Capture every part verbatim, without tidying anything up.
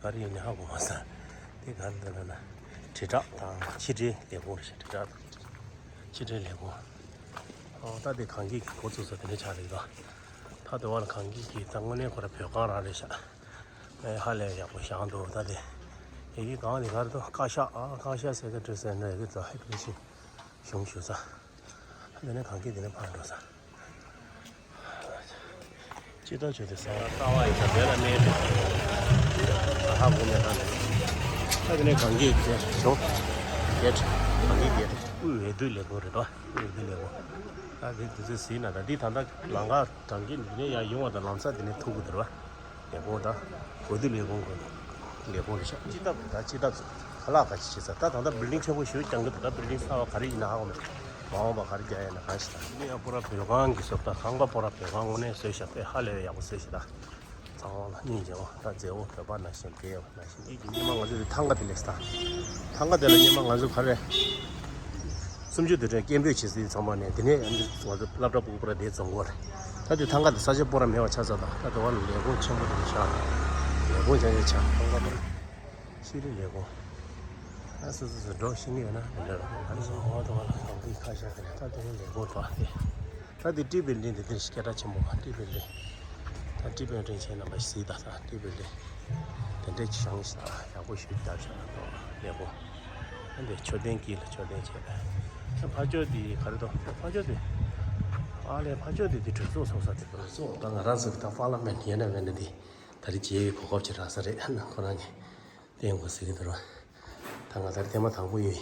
ག་རེ་ཡིན་ནི་ཧ་གོ་མ་སོང་། དེ་ག་རེ་འདུག་ལབ་ན། དྲིལ་བསྒྲགས་དང་ཕྱི་དྲིལ་ལས་ཁུངས་རེད་ཤག་དྲིལ་བསྒྲགས་དང་ཕྱི་དྲིལ་ལས་ཁུངས། ཨོ་ད་དེ་གངས་སྐྱིད་ཀྱི་འགོ་བཙུགས་ས་དེ་འདྲ་ཆགས་རེད་དོ། ད་དེ་བ་ལ་གངས་སྐྱིད་ཀྱི་ད་དངོས་གནས་ཁོ་ར་བོད་གངས་རང་རེད་ཤག་ཨེ་ཧ་ལས་ཡག་པོ་བཞེངས་འདུག་ད་དེ་ཡི་གེ་གངས་དེ་ག་རེ་འདུག་བཀའ་ཤག་ཨ་བཀའ་ཤག་སེ་ཀེ་ཊ་རི་ཟེར་འདྲ་ཡི་གེ་ཚོ་ཧེ་པི་ལི་ཤི་གཞུང་ཞུ་ས། དེ་ནས་གངས་སྐྱིད་དེ་ནས་ཕར་འགྲོ་ས། ཅི་ལྟར་བྱས་ཏེ་ས་ལྟ་བ་ཡི་ཆ་དེ་ལ་གནས་ཏེ། ཧ་གོ་མེད་ན་ནི། ད་དེ་ནས་གངས་སྐྱིད་དེ་བྱུང་། གེ་ཊི། གངས་སྐྱིད་གེ་ཊི། དབུས་འོས་བསྡུ་ལས་ཁུངས་རེད་དོ། དབུས་འོས་བསྡུ་ལས་ཁུངས། ད་དེ་དུས་ཚོད་ཟིན་ན་ད་འདི་ད་ལྟ་ལམ་ཁ་གངས་སྐྱིད་འདི་ནས་ཡར་ཡོང་བ་དང་ལམ་སང་འདི་ནས་ཐུག་གི་འདུག་ར། ལས་ཁུངས་དང་། འོས་བསྡུ་ལས་ཁུངས་ཀྱི་ལས་ཁུངས་རེད་ཤག་སྤྱི་ཐབ་ད་སྤྱི་ཐབ་ཁ་ལག་ཁ་ཅིག་བྱེད་ས་ད་ད་ལྟ་བིལ་ཌིང་ཆེན་པོ་ཞིག་རྒྱག་གི་འདུག་ད་བིལ་ཌིང་གསར་བ་ག་རེ་ཡིན་ན་ཧ་གོ་མེད། མ་འོངས་པ་ག་རེ་རྒྱག་ཡ་ན་གང་ཞིག་ད། ནི་ཡང་པོ་ར་བོད་ཁང་གི་བཟོ་ལྟ་ཁང་པ་པོ་ར་བོད་ཁང་དངོས་གནས་བཟོས་ཤག་དཔེ་ཧ་ལས་པའི་ཡག་པོ་བཟོས་ཤག་ད་ཚང་མ་ལ་སྙིང་རྗེ་བ་ད་མཛེས་པོ་བོད་པ་ནང་བཞིན་དགེ་བ་ནང་བཞིན་སྐྱིད་ཀྱི་སྙེ་མ་ང་ཚོ་དེ་ཐང་ག་དེ་ལས་ད་ཐང་ག་དེ་ལ་སྙེ་མ་ང་ཚོ་ག་རེ། སུམ་ཅུ་དུ་དྲན་སྐད་འབོད་བྱེད་སྲིད་ཚང་མ་ནས་དེ་ནས་ང་ཚོ་སློབ་གྲྭ་ཕྲུ་གུ་པོ་ར་དེ་རྫོང་སྐོར་ད་དེ་ཐང་ག་དེ་ས་ཆ་པོ་ར་མེད་པ་ཆགས་ཚར་ད་ད་དེ་བ་ལ་ལས་ཁུངས་ཆེན་པོ་དེ་ཆགས་ལས་ཁུངས་ཆེན་ཆེ་ཆགས་ཐང་ག་པོ་ར་ཤེས་རིག་ལས་ཁུངས་ཨ་སོ་སོ་སོ་འགྲོ་ཤེས་ནི་ཡོད་ན་དེ་འདྲ་ར་ཨ་ནི་སོ་ཧོ་དེ་བ་ལ་ཁང་པའི་ཁ་ཤས་དེ་ནས་ད་དེ་ནས་ལས་ཁུངས་དྲག་སྟེ། ད་དེ་ཏི་བིལ་ཌིང་དེ་དེར་སྐད་གྲགས་ཆེན་པོ་ཏི་བིལ་ཌིང་། ད་ཏི་བིལ་ཌིང་བྱས་རྣམ་པ་གཟིགས་ད་ད་ཏི་བིལ་ཌིང་དེ་འདྲས་ཅིག་བཞེངས་ཤག་ཡག་པོ་ཞིག་བརྒྱབ་ཤག་ལེགས་པོ། ཨ་འདི་མཆོད་རྟེན་དཀྱིལ་ལ་མཆོད་རྟེན་བྱས་པས། ད་ཕར་ཕྱོགས་དེ་ག་རེ་འདུག་ཕར་ཕྱོགས་དེ། ཨ་ལས་ཕར་ཕྱོགས་དེ་དེ་གྲོས་ཚོགས་ཚོགས་ས་དེ་གྲོས་ཚོགས་ད་ང་རང་ཚོ་གི་ད་པར་ལི་མེན་ཊི་ཡིན་ན་མེད་ན་དེ་ད་རེས་མཇལ་བའི་གོ་སྐབས་ཅིག་རག་ས་རེད་ཨ་ན་ཁོ་རང་གི་བསྟན་དགོས་ཟེར་གི་འདུག་ར། ད་ང་ད་རེས་ཐེངས་མ་དང་པོ་ཡིན།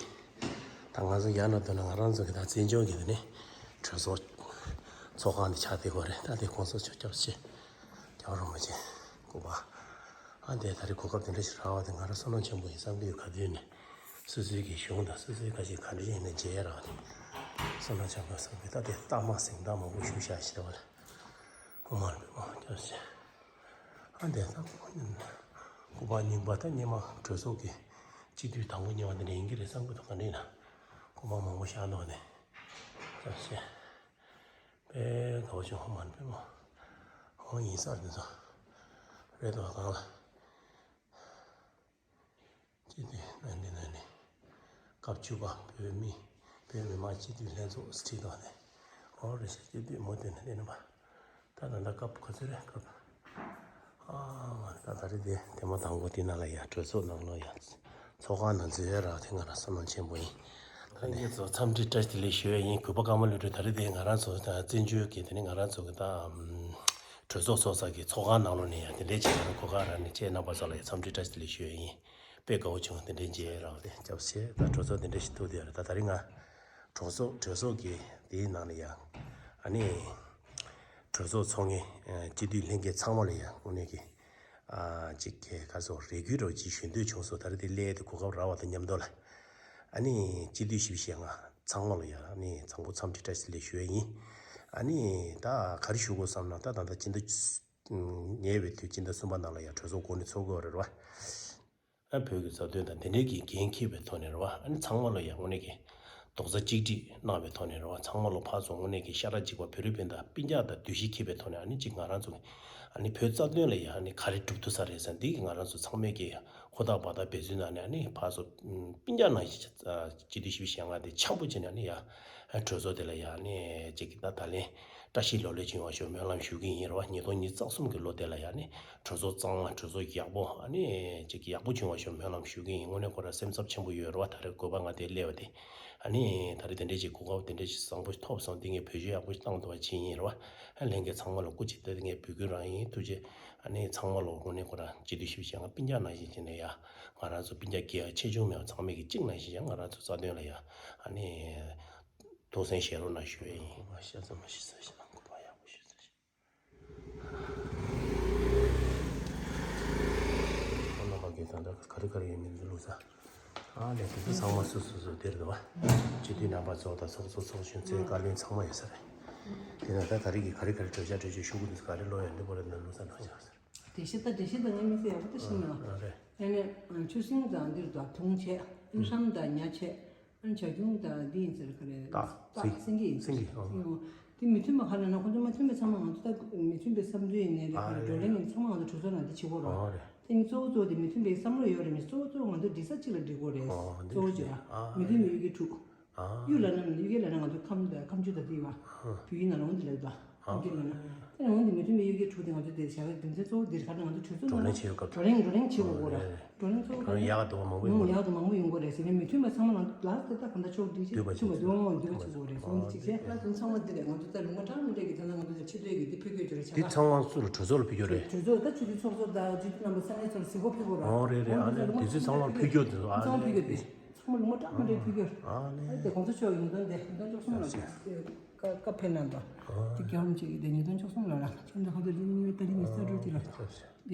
ད་ང་ཚོ་ཡར་ན་འདོད་ན་ང་རང་ཚོ་གི་ད་བཙན་བྱོལ་གི་དེ་ནི་གྲོས་ཚོགས་ཚོགས་ཁང་དེ་ཆགས་བསྡད་ཡོད་རེད། ད་དེ་གོང་ས་མཆོག་སྐྱབས་རྗེ་རྒྱལ་བ་རིན་པོ་ཆེ་སྐུ་པར་ཨ་འདས་ད་རེས་གོ་སྐབས་དེ་འདྲ་ཞིག་རག་པ་དེ་ང་རང་བསོད་ནམས་ཆེན་པོ་ཡིན་བསམ་གྱི་ཡོད། ག་དུས་ནས་སོ་སོའི་གི་གཞུང་དང་སོ་སོའི་ཁ་ཞིག་ག་འདྲ་ཡིན་ན་མཇལ་ཡ་རག་ནས་བསོད་ནམས་ཆེན་པོ་བསམ་གི། ད་དེ་རྟགས་མ་གཟེངས་རྟགས་མང་པོ་ཞུ་བཞག་ཞེས་པ་ལ་སྐུ་མར་པའི་མ་སྐྱབས་རྗེ། ཨ་འདས་ད་སྐུ་པར་རྙིང་པ་ད་སྔོན་མ་གྲོས་ཚོགས་ཀྱི་སྤྱི་འཐུས་དང་པོ་གཉིས་པ་འདི་འདྲ་ཡིན་གྱི་རེད་བསམ་གྱི་འདུག་ག་འདྲ་ཡིན་ན་སྐུ་པར་མང་པོ་བཞག་འདུག་ནས། ད་བཤད། དཔེ་དགའ་བོ་བྱུང་ཧོ་མན་པའི་མོ། ཧོ་ཡིན་ས་རེད་འདུག་རེད་འདུག་གང་ལ། སྤྱི་འཐུས་ན་འདི་ན་ནི། སྐབས་བཅུ་པ་བོད་མི། བོད་མི་མང་སྤྱི་འཐུས་ལྷན་ཚོགས་ཁྲི་ཐོག་ནས། ཨོ་རེད་ཤག་སྤྱི་འཐུས་མོ་དེ་ན་དེ་ནི་པ། ད་ད་ལྟ་སྐབས་ག་ཚོད་རེད་སྐབས། ཨ་མ་ད་ད་རེས་དེ་དེ་མ་དང་པོ་དེ་ནང་ལ་ཡ་གྲོས་ཚོགས་ནང་ལོགས་ཡ། ཚོགས་ཁང་ནང་འཛུལ་ཡ་རག་དེ་ང་རང་བསོད་ནམས་ཆེན་པོ་ཡིན། ད་ངེད་ཚོ་འཚམས་འདྲི་བཀྲ་ཤིས་བདེ་ལེགས་ཞུ་ཡ་ཡིན། གུས་པ་ཀརྨ་བློ་གྲོས་ད་རེས་དེ་ང་རང་ཚོ་བཙན་བྱོལ་གྱི་དེ་ནི་ང་རང་ཚོ་གི་ད་གྲོས་ཚོགས་ཚོགས་ས་གི་ཚོགས་ཁང་ནང་ལོགས་ནས་ཡ་དེ་འདྲའི་བྱས་ཡ་རང་གོ་སྐབས་རག་ནས་ཁྱེད་རྣམ་པ་ཚོ་ལ་ཡ་འཚམས་འདྲི་བཀྲ་ཤིས་བདེ་ལེགས་ཞུ་ཡ་ཡིན། དཔེ་དགའ་བོ་བྱུང་དེ་འདྲའི་མཇལ་ཡ་རག་དེ་སྐྱབས་ཆེ་ད་གྲོས་ཚོགས་དེ་འདྲ་ཞིག་ཐུག་དེ་ཡ་རེད། ད་ད་རེས་ང་གྲོས་ཚོགས་གྲོས་ཚོགས་ཀྱི་དེའི་ནང་ལ་ཡ་ཨ་ནི་གྲོས་ཚོགས་ཚོགས་མཁན་སྤྱི་འཐུས་ལྷན་རྒྱས་ཚང་མ་ལ་ཡ་དངོས་གནས་ཀྱི་ཨ་ཅིག་གི་ཁ་སོ་རེ་སྐུལ་རོགས་ཅིག་ཞུ་འདོད་བྱུང་སོང་། ད་རེས་དེ་སླེབས་དེ་གོ་སྐབས་རག་པ་དང་མཉམ་དུ་ལ་ཨ་ནི་སྤྱི་འཐུས་བཞི་བཅུ་ཞེ་ལྔ་ཚང་མ་ལ་ཡ་ཨ་ནི་དང་པོ་འཚམས་འདྲི་བཀྲ་ཤིས་བདེ་ལེགས་ཞུ་ཡ་ཡིན། ཨ་ནི་ད་ག་རེ་ཞུ་དགོས་བསམ་ན་ད་ད་ལྟ་སྤྱི་ཟླ་ཉེ་བའི་དུས་སྤྱི་ཟླ་གསུམ་པ་ནང་ལ་ཡ་གྲོས་ཚོགས་འགོ་ནས་ཚོགས་དགོས་རེད་བ། ཨ་བོད་ཀྱི་རྩ་དོན་དང་དེ་འབྲེལ་གྱི་འགན་འཁྱེར་བའི་ཐོག་ནས་རེད་བ། ཨ་ནི་ཚང་མ་ལ་ཡང་དངོས་གནས་ཀྱི་རྡོག་རྩ་གཅིག་སྒྲིལ་གནང་བའི་ཐོག་ནས་རེད་བ། ཚང་མ་ལ་ཕར་ཚུར་དངོས་གནས་ཀྱི་ཤ་ཁྲག་གཅིག་པ་བོད་རིགས་སྤུན་ཟླ་སྤུན་ཀྱག་དང་འདུ་ཤེས་འཁྱེར་བའི་ཐོག་ནས་ཨ་ནི་གཅིག་ང་རང་ཚོ་ཨ་ནི་བོད་རྩ་དོན་ལ་ཡང་ཨ་ནི་ག་རེ་སྒྲུབ་ཐུབ་ས་རེད་ཟེར་འདི་གི་ང་རང་ཚོ་ཚང་མས་ཀྱི་ཧུར་ཐག་འབད་ཐག་འབད་ཚུལ་ནང་ནས་ཨ་ནི་ཕར་ཚུར་སྤུན་ཀྱག་ནང་བཞིན་སྤྱི་འཐུས་བཞི་བཅུ་ཞེ་ལྔ་དེ་ཆགས་པོ་བྱས་ནས་ཨ་ནི་ཡང་གྲོས་ཚོགས་དེ་ལ་ཡང་ཨ་ནི་གཅིག་གི་ད་ད་ལན། བཀྲ་ཤིས་ལོ་ལེགས་བྱུང་བ་ཞུ་སྨོན་ལམ་ཞུ་གི་ཡིན་རེད་བ། ཉིས་སྟོང་ཉི་ཤུ་རྩ་གསུམ་གྱི་ལོ་དེ་ལ་ཡང་ནི་གྲོས་ཚོགས་གཙང་མ་གྲོས་ཚོགས་ཡག་པོ་ཨ་ནི་ཅིག་ཡག་པོ་བྱུང་བ་ཞུ་སྨོན་ལམ་ཞུ་གི་ཡིན། དངོས་གནས་ཁོ་རང་སེམས་འཚབ་ཆེན་པོ་ཡོད་རེད་བ། ད་རེས་དགོས་པ་ང་དེ་སླེབས་པ་དེ་ཨ་ནི་ད་རེས་དེ་འདྲས་ཅིག་གོ་སྐབས་དེ་འདྲས་ཅིག་བཟང་པོ་ཐོབ་སོང་། དེ་ངས་བེད་སྤྱོད་ཡག་པོ་ཞིག་བཏང་ཐུབ་པ་བྱེད་ཡིན་རེད་བ། ལྷན་རྒྱས་ཚང་མ་ལ་སྐུ་མཁྱེན་དེ་ངས་འབོད་སྐུལ་རང་ཡིན། ཐུགས་རྗེ་ཆེ། ཨ་ནི་ཚང་མ་ལ་དངོས་གནས་ཁོ་རང་སྤྱི་འཐུས་བཞི་བཅུ་ཞེ་ལྔ་སྤུན་ཀྱག་ནང་བཞིན་བྱས་ནས་ཡ་ང་རང་ཚོ་སྤུན་ཀྱག་གི་ཡ་ཆེ་ཆུང་མེད་པ་ཚང་མས་ཀྱི་གཅིག་ནང་བཞིན་ཡ་ང་རང་ཚོ་རྩ་དོན་ལ་ཡ་ཨ་ནི། ཐུགས་སེམས་བཞེས་རོགས་གནང་ཞུ་ཡས་ཡིན། མ་ཤ་ཚ་མ་ཤི་ཚ་ཤ་ཁོ་པ་ཡག་པོ་ཞུ་ཚ་ཤ། ཁོ་རྣམ་པ་གིས་ད་ལྟ་ག་རེ་ག་རེ་ཡོད་མེད་འདི་བླུགས་ས། ཨ་ལས་དེ་ཚོ་ཚང་མ་སོ་སོ་སོ་སྡེར་འདུག་བ། སྤྱི་འཐུས་རྣམ་པ་ཚོ་དང་ཚོགས་གཙོ་ཚོགས་གཞོན་གཙོས་བཀའ་བློན་ཚང་མ་ཡོད་ས་རེད། དེ་ན་ད་ད་རེས་ཀྱི་ག་རེ་ག་རེ་གྲོས་འཆར་གྲོས་ཆོད་ཞུ་དགོས་འདུག་ག་རེ་ལོ་ཡ་འདི་བོ་རེ་ན་བླུགས་ས་ནང་ཆགས་ས་རེད། དེ་ཤེས་ད་དེ་ཤེས་ད་ངས་མི་ཚེ་ཡག་པོ་ད་ཤེས་མེད་བ། ཨ་རེད། ཨ་ནི་ཆུ་སྲིན་དང་འདིར་དང་དུང་བྱས་ཨ་ནི་ཧྲམ་དང་ཉ་བྱས། ཨ་ནི་བྱ་ཁྱུང་དང་འདི་ཡིན་ཟེར་ག་རེ། སྟག་སེང་གེ་ཡིན་ཟེར། སེང་གེ་ཨོ། འདི་མི་མཐུན་པ་ག་རེ་ན་ཁོ་ཚོ་མ་མཐུན་པའི་ཚང་མ་ང་ཚོ་ད་མི་མཐུན་པའི་བསམ་ཚུལ་ཡིན་ནའི་རེད། ག་རེ་བགྲོ་གླེང་ཡིན་ཚང་མ་ང་ཚོ་གྲོས་ཚོགས་ནང་འདི་བྱེད་དགོས་རེད། ཨོ་རེད། དེ་ནི་གཙོ་བོ་གཙོ་བོ་དེ་མི་མཐུན་པའི་བསམ་བློ་ཡོད་རེད། མི་གཙོ་བོ་གཙོ་བོ་ང་ཚོ་འགྲིག་ས་གཅིག་ལ་འགྲིག་དགོས་རེད། ཨོ་འདི་གཙོ་བོ་རེད་གཅིག་ཨ། ཨ་མི་མཐུན་པའི་ཡུལ་གྱི་དྲུག་ཨ་གཡུ་ལ་ན་ཡུལ་སྐད་ལ་ན་ང་ཚོ་ཁམས་ཁམས་ཆུ་ད་དེ་བ་བོད་ཡིག་ནང་ལ་འོང་དེ་ལ་ད་ཁམས་ཆུ་ལ་ན་དེ་ནང་འོང་དེ་མི་མཐུན་པའི་ཡུལ་གྱི་དྲུག་དེ་ང་ཚོ་དེ་བྱ་བའི་རྒྱུ་མཚན་གཙོ་བོ་འདིར་ག་ན་ང་ཚོ་གྲོས་ཚོགས་ནང་བགྲོ་གླེང་བྱེད་སྐབས་བགྲོ་གླེང་བགྲོ་གླེང་བྱེད་དགོས་དགོས་རེད། བགྲོ་གླེང་གཙོ་བོ་ཨོ་རེད་རེད། བགྲོ་གླེང་ཡག་ག་འདུག་བ་མང་པོ་ཡོང་གི་ཡག་ག་འདུག་མང་པོ་ཡོང་གི་རེད་ཟེར་ནས་མི་མཐུན་པ་ཚང་མ་ལ་ལ་དེ་ད་ག་འདྲ་ཕྱོགས་སྒྲིག་བྱེད་མཐུན་པ་འདུག་འདུག་བྱེད་དགོས་རེད་ཟེར་ནས་གཅིག་བྱས་ད་དེ་ཚང་མ་འདི་རེད། ང་ཚོ་ད་ལུང་པ་གྲངས་མི་འདྲ་གི་ད་ལྟ་ང་ཚོ་ད་ཆེ་བསྟོད་ཀྱི་དེ་ཕུལ་དགོས་ཀྱི་རེད། བྱ་དགའ་དེ་ཚང་མ་སུ་ལ་གྲོས་ཚོགས་ལ་ཕུལ་རྒྱུ་རེད། གྲོས་ཚོགས་ད་ཆུ་ཚོད་ཚོགས་གཙོ་དང་སྤྱི་འཐུས་རྣམ་པ་ས་གནས་ཚོར་གཟིགས་སྐོར་ཕེབས་དགོས་ར། ཨོ་རེད་རེད། ཨ་ནི་དེ་ཚོ་ཚང་མར་ཕུལ་རྒྱུ་དེ་ཚོ་ཨ་ཚང་མ་ཕུལ་རྒྱུ་དེ་ཚང་མ་ལུང་པ་གྲངས་མི་འདྲ་ཕུལ་རྒྱུ་རེད། ཨ་ནི་ཨ་དེ་གོང་ས་མཆོག་ཡིན་དོན་དེ་ཡིན་དོན་ཅོག་གསུམ་ལ་བཀའ་ཕེབས་གནང་དང་དེ་རྒྱལ་བ་རིན་པོ་ཆེ་གི་དེ་ཡིན་དོན་ཅོག་གསུམ་ལ་ར་ཁྱོད་འདི་ཁ་ཐུག་ལི་ནི་ཏ་ལི་ནི་ས་འགྲོ་དེ་ལ་དེ་ཕེབས་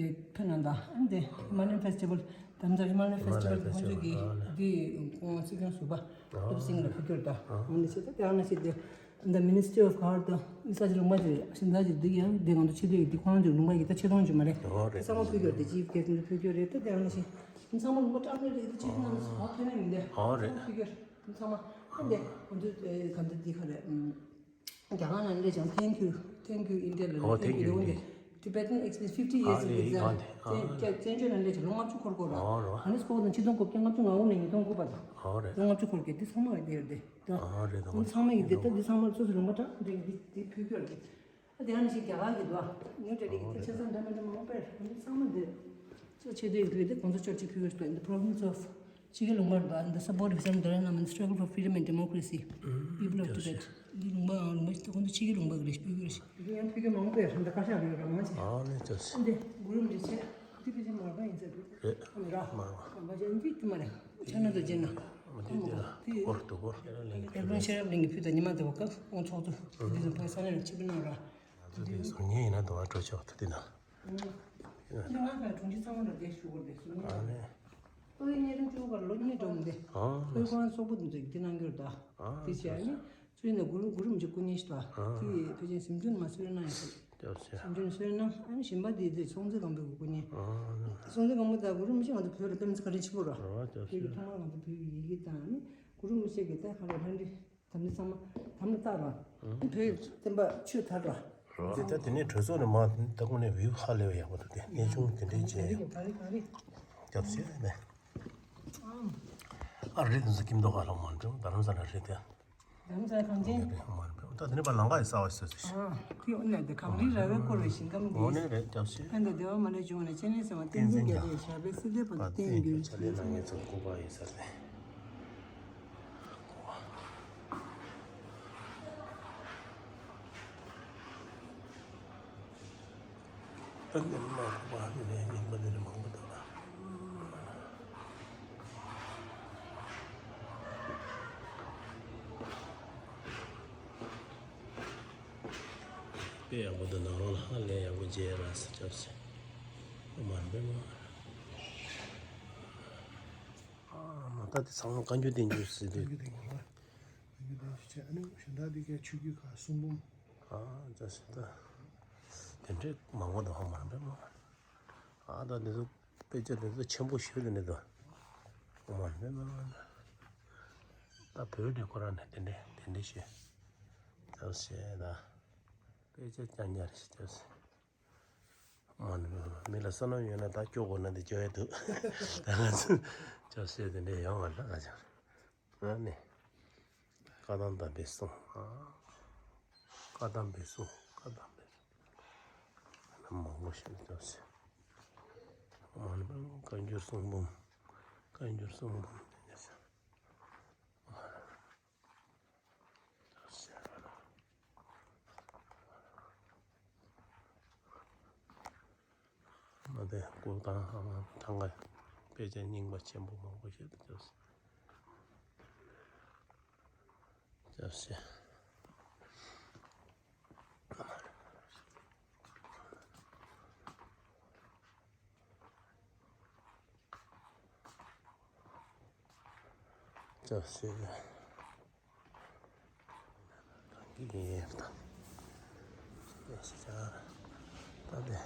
གནང་དང་ཨ་ནི་དེ་ཧི་མ་ལ་ཡན་ཕེ་སི་ཊི་བལ་དམ་ཚ་ཧི་མ་ལ་ཡན་ཕེ་སི་ཊི་བལ་ཁོང་ཚོ་གི་དེ་ཁོང་སྲིད་སྐྱོང་ཟུར་པ་ཨོ་སིང་ལ་ཕུལ་རྒྱུ་ར་ད་ཨ་ནི་ཆེ་ད་དེ་ཨ་ནི་ཆེ་དེ། The Ministry of Health ད་ས་ཆ་ལུང་པ་དེ་ཤིང་ཚ་ཅིག་འདི་ཡང་འདི་གང་དུ་ཆེ་དུས་འདི་ཁོང་ཚོའི་ལུང་པ་ཡི་ད་ཆེ་མཐོང་ཅིག་མ་རེད། ཨོ་རེད། ཚང་མ་ཕུལ་གྱི་ཡོད་དེ་ཅིབ་གེ་སི་ནས་ཕུལ་གྱི་ཡོད་རེད། ད་དེ་ཡང་ན་ཞིག་ཚང་མ་ལུང་པ་སྐྲག་གི་རེད། དེ་ཆེ་དུས་ནང་སུ་བ་ཕན་མེད་མི་འདུག་ཨོ་རེད། ཕུལ་གྱི་ཡོད་རེད། ཚང་མ་ཨ་འདི་ང་ཚོ་ག་འདི་འདི་ག་རེད། རྒྱ་གར་ནང་སླེབས་ཀྱང་Thank you, Thank you India ལ་ཨོ་Thank you འདི་འོ་འདི། Tibetan Experience fifty years ཨ་of ལེ་ཡི་exile གང་དེ་ཨ་བཙན་བཙན་བྱོལ་ནང་སླེབས་ཀྱང་ལོ་ལྔ་བཅུ་འཁོར་དགོས་ར། ཨོ་རོ། ཨ་ནི་སྐོར་དང་ཆིག་སྟོང་དགུ་བརྒྱ་ལྔ་བཅུ་ང་དགུ་ནས་ཉིས་སྟོང་དགུ་བར་དང་། ཨོ་རེད། ལོ་ལྔ་བཅུ་འཁོར་གྱི་འདི་ཚང་མ་ཡོད་དེ་ཡོད་དེ། ད་ཨ་རེད། ད་འདི་ཚང་མ་ཡིན་དེ་ད་འདི་ཚང་མ་སོ་སོ་ལུང་པ་དྲག་འདི་འདི་འདི་ཕུལ་གྱི་ཡོད་རེད། ཨ་དེ་ཡང་ནི་ཞིག་རྒྱ་གར་གྱི་འདུག་ཨ། ཉུ་ཏྲ་ལི་གི་ཨོ་དེ་རེད། ཆ་ཚང་འདྲ་མི་འདྲ་མང་པོ་སྤེལ་འདི་ཚང་མ་འདི་ཚོ་ཆེ་དུས་ཡོད་དེ་གོང་ས་མཆོག་ཅིག་ཕུལ་གྱི་ཡོད་རེད། In the province of ཕྱི་རྒྱལ་ལུང་པར་དང་the support of Islam Dharam and struggle for freedom and democracy, people of Tibet འདི་ལུང་པ་ཨང་ལུང་པ་ཞིག་ད་ཁོང་ཚོ་ཕྱི་རྒྱལ་ལུང་པ་གི་རེད་སྤེལ་གྱི་རེད་ཞིག་འདི་ཡང་ཕུལ་གྱི་མང་པོ་ཡོད་རེད། ད་བཀའ་ཤག་རེད་ར་མང་ཆེ་ཨ་ནི་ཅོ་སི་འདི་གུ་རུ་མི་ཆེ་འདི་ཕལ་ཆེར་མར་པ་ཡིན་ཚད་འདུག་རེད། ཨ་ནི་ར་མར་པ་མ་ཅན་འདི་དུ་མ་རེད། ཆ་ན་དུ་ཅན་ན་མ་འདི་འདི་ན་འདི་གོར་དུ་གོར་ཨ་ནི་དེ་ལོ་ཤེས་རབ་གླིང་གི་ཕུལ་དང་ཉི་མ་དེ་བ་སྐབས་ཁོང་ཚོགས་དུ་འདི་ཚོ་ཕ་ས་ནས་ཆིབས་གནང་ར། ང་ཚོ་དེ་བཟང་ངན་ཡིན་ན་དུ་བ་འགྲོ་ཆོག་ཐུ་དེ་ན། འདི་ང་ཚོ་དྲུང་ཆེ་ཚང་མ་ལ་དེ་ཞུ་དགོས་རེད་ཟེར་ནས། ཨ་ནི། ཨོ་ཡི་གཉེར་རིམ་བཅུ་པར་ལོ་གཉིས་འགྲོ་མི་འདི། ཨ་ཨོ་ཡི་ཁོང་སོག་པོ་འདི་ཚོ་འདི་གནང་གི་རེད་ད། ཨ་དེ་བྱས་ཨ་ནི་ཚུལ་ནས་གུ་རུ་གུ་རུ་མི་ཆེ་སྐུ་ཉིད་ཞིག་ད། ཨ་དེ་ཕལ་ཆེར་གཟིམ་ཆུང་མ་གསོལ་གནང་ཡོད་ཟེར། ཅོ་སི། གཟིམ་ཆུང་གསོལ་གནང་ཨ་ནི་གཞན་པ་དེ་དེ་སྲོང་བཙན་སྒམ་པོའི་གི་སྐུ་ཉིད། ཨ་སྲོང་བཙན་སྒམ་པོ་དང་གུ་རུ་མི་ཆེ་ང་ཚོ་བོད་ལ་དཔེ་མི་སྲིད་བཀའ་དྲིན་ཆེན་པོ་རེད། རེད་ཅོ་སི། བོད་ཀྱི་ཐོག་མར་ང་ཚོ་བོད་ཀྱི་ཡི་གེ་དང་ཨ་ནི་གུ་རུ་མི་ཆེ་གི་ད་ག་རེ་ལྷ་འདྲེ། དམ་ནི་ཚང་མ་དམ་ནི་བཏགས་ར། ཨང་། བོད་ཀྱི་བསྟན་པ་ཆོས་དར་ར། དེ་ལྟར་དེ་ནས་གྲོས་ཚོགས་ནས་མ་ད་ཁོང་ནས་བེའུ་ཧ་ལས་པ་ཡག་པོ་འདུག་སྟེ་གནས་ཆུང་དེ་འདྲའི་བྱས། ག་རེ་ག་རེ། རྒྱབ་བྱས་ནས། ཨང་། ཨ་རི་དེ་ཚོ་ཀིམ་དོ་ཧ་ལ་མ་འགྲོ་རྡ་རམ་ས་ལ་རེད་དེ། རྡ་རམ་ས་ལ་གངས་ཅན། མ་འགྲོ་ད་དེ་ནས་པ་ལང་ཀ་ཡི་ས་བ་ཞིག་ཟེར་ཞིག་ཨ་དེ་འོ་ན་དེ་གངས་རི་ར་བས་བསྐོར་བའི་ཞིང་ཁམས་འོ་ནས་རེད་རྒྱབ་བྱས། ཕན་དང་བདེ་བ་མ་ལུས་འབྱུང་བ་ནས་སྤྱན་རས་གཟིགས་དབང་བསྟན་འཛིན་རྒྱ་མཚོའི་ཞབས་པད་སྲིད་མཐའི་བར་དུ་བརྟན་གྱུར་ཅིག་ལ་ངེད་ཚོ་སྐུ་པར་ཡིན་ས་རེད། ཨ་ནི་མ་གོ་བ་ནི་རྙིང་པ་ནི་རེ་མང་པོ་འདུག་ལ། དཔེ་ཡག་པོ་འདུག་ནང་ལོགས་ལ་ཧ་ལས་ཡག་པོ་མཇལ་ར་སི་སྐྱབས་སི། ཨ་མ་རེད་པས་མ། ཨ་མ་ད་དེ་ཚང་མ་བཀའ་འགྱུར་བསྟན་འགྱུར་ཟེར་དུས། བཀའ་འགྱུར་བསྟན་འགྱུར་བྱས་ཨ་ནི་གཞན་དག་འདི་གའི་ཆོས་བརྒྱུད་ཁག་གསུང་འབུམ། ཨ་ཙི་ཙི་ད། དེ་འདྲའི་མང་པོ་འདུག་ཧ་མ་རེད་པས་མ། ཨ་ད་འདི་ཚོ་དཔེ་ཆ་འདི་ཚོ་ཆེན་པོ་ཞེ་པོ་འདི་འདུག་ཧ་མ་རེད་པས་མ། ད་བོད་ནས་ཁོ་རང་ནས་དེ་འདྲའི་དེ་འདྲའི་ཞེ། ཙི་ཙི་ད། དཔེ་ཆ་རྐྱང་རྐྱང་རེད་ཤག་སྐྱབས་སེ། མ་ནི་མི་ལ་བསོད་ནམས་ཡོད་ན་ད་སྐྱོ་དགོས་ན་འདི་སྐྱོ་ཡ་འདུག་ད་ང་ཚོ་སྐྱབས་སེ་དེ་འདྲ་ཡོང་བ་ལ་ང་ཚོ་ཨ་ནི་བཀའ་གདམས་དམ་པའི་གསུང་ཨ། བཀའ་གདམས་པའི་གསུང་བཀའ་གདམས་པའི་གསུང་མང་པོ་ཞིག་སྐྱབས་སེ། མ་ནི་བཀའ་འགྱུར་གསུང་འབུམ། བཀའ་འགྱུར་གསུང་འབུམ་དེ་འདྲ་ཞིག་མ་དེ་ཀོ་ཐང་ཧ་མ་ཐང་ག་དཔེ་ཆ་རྙིང་པ་ཆེན་པོ་མང་པོ་ཞིག་ཏུ་བཅོས། བཅོས་ཤེ། ཅོ་ཤེ། གང་གི་ཡིན་ད། ཡ་ཤི་ཅང་། ད་དེ།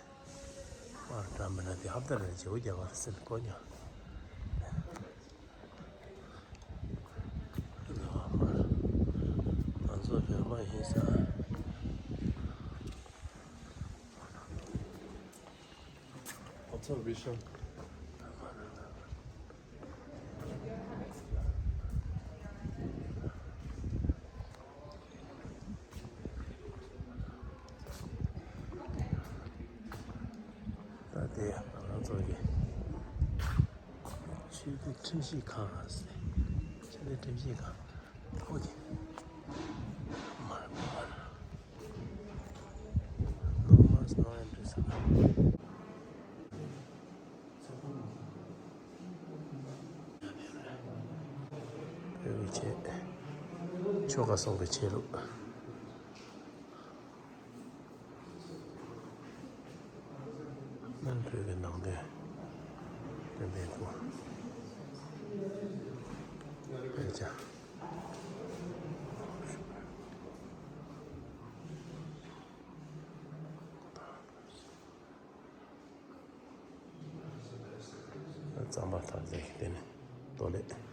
མར་འགྲམ་མི་ན་དེ་ཧབ་ད་རེ་བྱེའུ་རྒྱ་གར་སེམས་ཀོ་ཉོ། ང་ཚོ་བོད་པ་ཡིན་ས། What's our vision? ཁྲིམས་ཞིབ་ཁང་ཟེར། ཆ་ནས་ཁྲིམས་ཞིབ་ཁང་ཐོག་གི་མར་མར། No noise, no entry ཟེར། བོད་ཀྱི་ཆེད། ཆོལ་ཁ་གསུམ་གྱི་ཆོས་ལུགས། སྨན་བོད་ཀྱི་ནང་དོན་སྟོན་པའི་སྐུ། དཔེ་ཆ། གཙང་པ་ཐག་རིང་། དེ་ནི་སྟོད་ལས།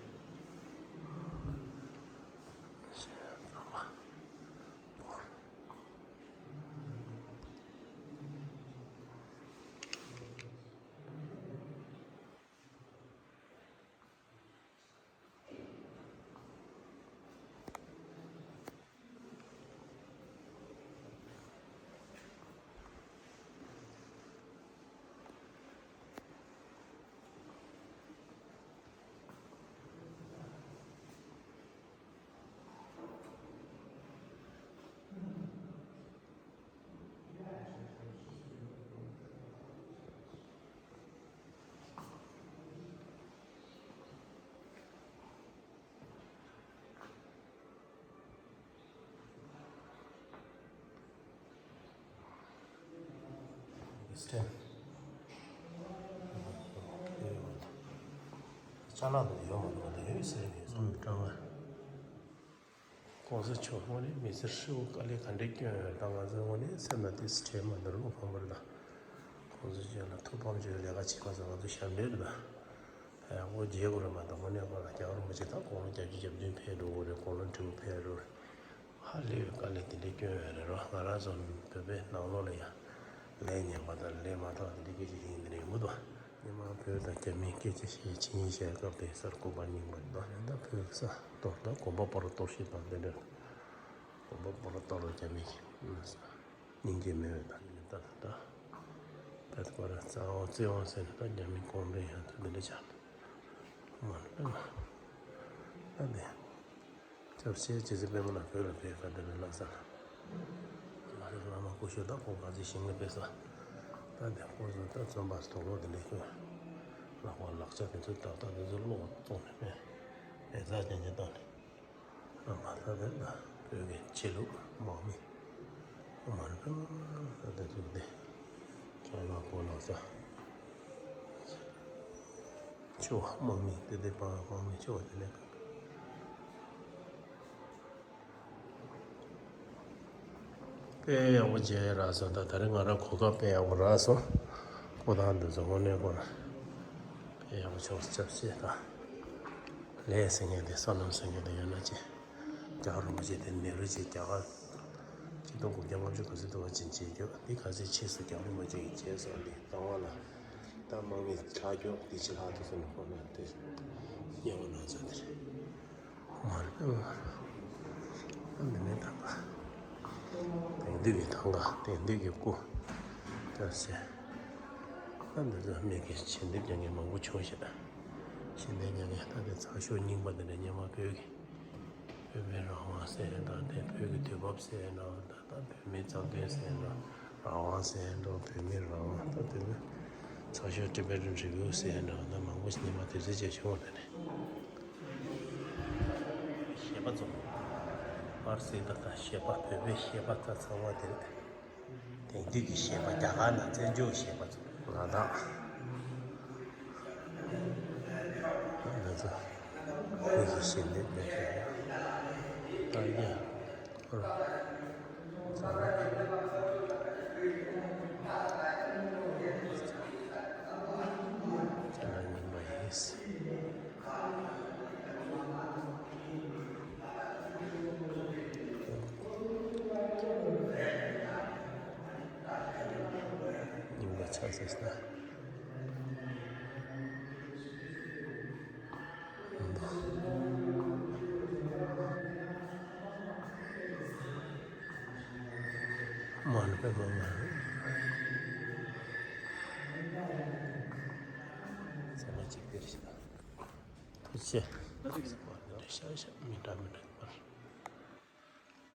ཅ་ལག་དེ་ཡོད་མ་རེད་པ། དེ་ཡོད་ཟེར་ནས་སོང་། ཀྲང་ཨ། ༸གོང་ས་མཆོག་དངོས་གནས་མི་ཚེ་ཧྲིལ་པོ་དཀའ་ལས་ག་འདྲས་བསྐྱོན་ཡོད་དང་། ང་ཚོའི་དངོས་གནས་སེམས་ལ་དེ་ཚོ་དྲན་མ་འདུག་བློ་ཕམ་པ་རེད་ད། ༸གོང་ས་མཆོག་ལ་ཐུགས་ཕམ་བྱས་ལས་ཀ་བྱེད་མཁན་ཚོ་ང་ཚོ་ཞབས་འདྲེན་རེད་ད། ཡག་པོ་མཇལ་དགོས་རེད་མ་གཏོགས། དངོས་གནས་ཁོ་རང་རྒྱལ་བ་རིན་པོ་ཆེ་ད་དགུང་ལོ་བརྒྱད་ཅུ་གྱ་བདུན་ཕེབས་འགྲོ་གི་རེད། དགུང་ལོ་ཧྲིལ་པོ་ཕེབས་འགྲོ་རེད། ཧ་ལས་པའི་དཀའ་ལས་དེ་འདྲས་བསྐྱོན་ཡོད་རེད་རོ། ང་རང་ཚོ་བོད་པའི་ནང་ལོགས་ལ་ཡང་ལས་ཉམས་པ་དང་ལས་མ་དག་དེ་འདྲས་སྐད་ཆ་ཞིག་ཡིན་ནི་རེད་མི་འདུག་སྔོན་མ་བོད་དང་རྒྱ་མིའི་སྐད་ཆ་བཤད། ཆིངས་ཡིག་བཞག་སྐབས་དེ་སར་སྐུ་པར་རྙིང་པ་རེད་ད། ད་བོད་ས་གཏོར། ད་དགོན་པ་སྤོ་ར་གཏོར་བཤིག་དང་དེ་འདྲ། དགོན་པ་སྤོ་ར་གཏོར་ར་རྒྱ་མི་གིས། སྙིང་རྗེ་མེད་པའི་ད་ནི་ད་ད་ད་ད་ད་པར་རྩ་བ་བརྩི་བ་ཟེར་ནས་ད་རྒྱ་མི་གོང་འདྲེན་ཡང་ད་འདི་འདྲ་ཆགས་འདུག་མ་རེད་པས་མ། ད་འདི་ཆབ་སྲིད་སྤྱི་ཚེ་པད་མ་ལགས་བོད་ལ་ཕེབས་ཁ་འདི་ནས་ལྷ་ས་ལ། ང་རང་བླ་མ་སྐུ་ཞབས་ད་ཁོང་ག་ཚོད་ཞིང་ལ་ཕེབས་ས། ད་འདི་ཁོང་ཚོ་ད་བཙོན་པ་དོག་ལོག་འདི་འདྲ་ཁྱོད་ལག་པ་ལག་ཆ་དེ་ཚོ་ཏག་ཏག་དེ་ཚོ་ཀློག་བཙོང་ནས་ཕེབས་ལས་ཚ་ཅན་ཅན་བཏང་ནས། ཨ་མ་ད་དེ་ལ་བོད་ཀྱི་ཆོས་ལུགས་དམག་མི། ཨ་མ་ད་དེ་ཚོ་དེ་ཁྱོད་ལ་གོ་ལ་ས་ཆོས་དམག་མི་དེ་དེ་དམག་མི་ཆོས་དེ་ལས་དཔེ་ཡག་པོ་མཇལ་རག་སོང་། ད་ད་རེས་ང་རང་གོ་སྐབས་དཔེ་ཡག་པོ་རག་སོང་། སྐུ་ཐང་འདི་ཚོ་དངོས་གནས་ཁོ་རང་དཔེ་ཡག་པོ་ཆོག་ཆབ་སྲིད་དང་ལས་ཟེར་མཁན་དེ་བསོད་ནམས་ཟེར་མཁན་དེ་ཡོད་ན་ཅི། རྒྱལ་བ་རིན་པོ་ཆེ་དེ་མི་རུ་ཆེ་རྒྱ་གར་ཆིག་སྟོང་དགུ་བརྒྱ་ལྔ་བཅུ་གོ་ཚོད་དུ་བ་ཅན་བྱེད་རྒྱུ་འདི་ག་ཚོད་ཆེ་སོང་། རྒྱལ་བ་རིན་པོ་ཆེ་གིས་བྱས་སོང་འདི་བཏང་བ་ལ། ད་དམག་མི་ཁྲག་སྐྱོག་འདི་ཕྱི་ལྷག་ཏུ་སོང་ནས་ཁོ་ན་དེ་དམྱལ་བ་ནང་ཚུད་དེ་རེད། མ་རེད་པས་མ་རེད། ཨ་འདི་ནས་ཐང་ག་དེང་དུས་ཀྱི་ཐང་ག་དེང་དུས་ཀྱི་སྐུ། ད་ཟེར། ཨ་འདི་ཚོ་མི་གི་ཞལ་འདེབས་རྒྱག་མཁན་མང་པོ་བྱུང་ཤག་ཞལ་འདེབས་རྒྱག་མཁན་ད་དེ་ཚགས་ཤོག་རྙིང་པ་འདི་འདྲ་སྔོན་མ་བོད་ཀྱི་བོད་མིའི་རང་དབང་ཟེར་ཡ་དང་དེ་བོད་ཀྱི་དུས་བབ་ཟེར་ཡ་འདྲ། ད་ད་བོད་མིའི་རྩ་དོན་ཟེར་ཡ་འདྲ། རང་དབང་ཟེར་ཡ་འདྲ། བོད་མིའི་རང་དབང་། ད་དེ་ནི་ཚགས་ཤོག་Tibetan Review ཟེར་ཡ་འདྲ། ད་མང་པོ་ཞིག་སྔོན་མ་དུས་ཚོད་བྱས་བྱུང་བ་དེ་ནི། གཞས་པ་ཚོ། པར་སི་ད་ད་གཞས་པ། བོད་པའི་གཞས་པ་ད་ཚང་མ་དེ་རེད། དེང་དུས་ཀྱི་གཞས་པ་རྒྱ་གར་ནང་བཙན་བྱོལ་གཞས་པ་ཚོ་ང་དང་། ང་ཚོ་བོད་ཀྱི་གཞས་འདི་འདྲ་ཞིག་ད་ཡ་ཁོ་རང་ཚང་མ་ཚང་མ་རྙིང་པ་ཡིན། རྙིང་པ་ཆགས་ཟེར་ན། མ་རེད་པས་མ་མ་རེད། ཚང་མ་གཅིག་པ་རེད་ཤག་ཤེས། ཤ་ཤ་མི་འདྲ་མི་འདྲ།